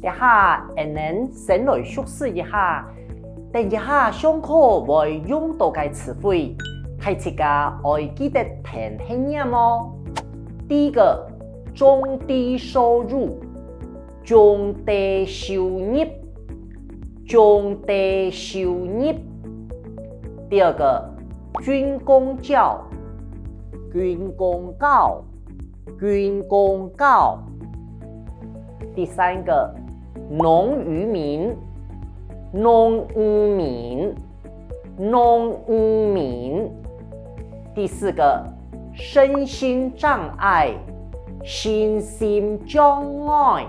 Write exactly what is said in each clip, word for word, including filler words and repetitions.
這下，𠊎等先來熟識一下，等一下上課會用到个詞彙，大自家愛記得跈等唸哦。第一個，中低收入，中低收入，中低收入。第二個，軍公教，軍公教，軍公教。第三個，農漁民，農漁民，農漁民。第四個，身心障礙，身心障礙，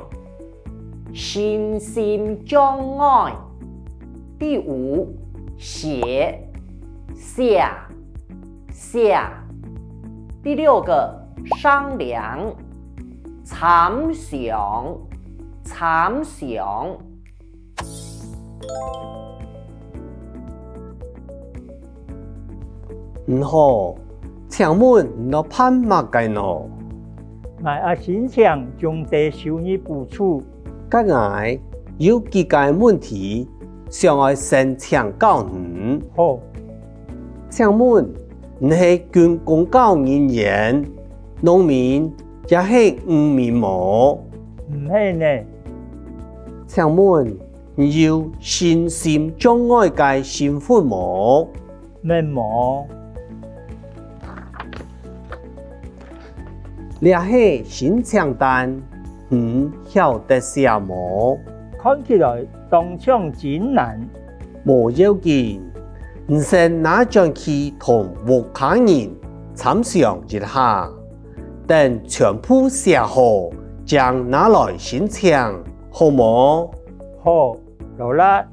身心障礙。第五，寫，寫，寫。第六個，商量，參詳，參詳。你好，請問你來辦麼个呢？𠊎愛申請中低收入補助。該𠊎有幾個問題想愛先請教你。好。請問，你係軍公教人員、農民也係漁民無？毋係呢。請問，你有身心障礙个身份無？乜無。這係申請單，你曉得寫無？看起來當像真難。無要緊，你先拿轉去同屋下人參詳一下，等全部寫好，正拿來申請，好無？好，勞力。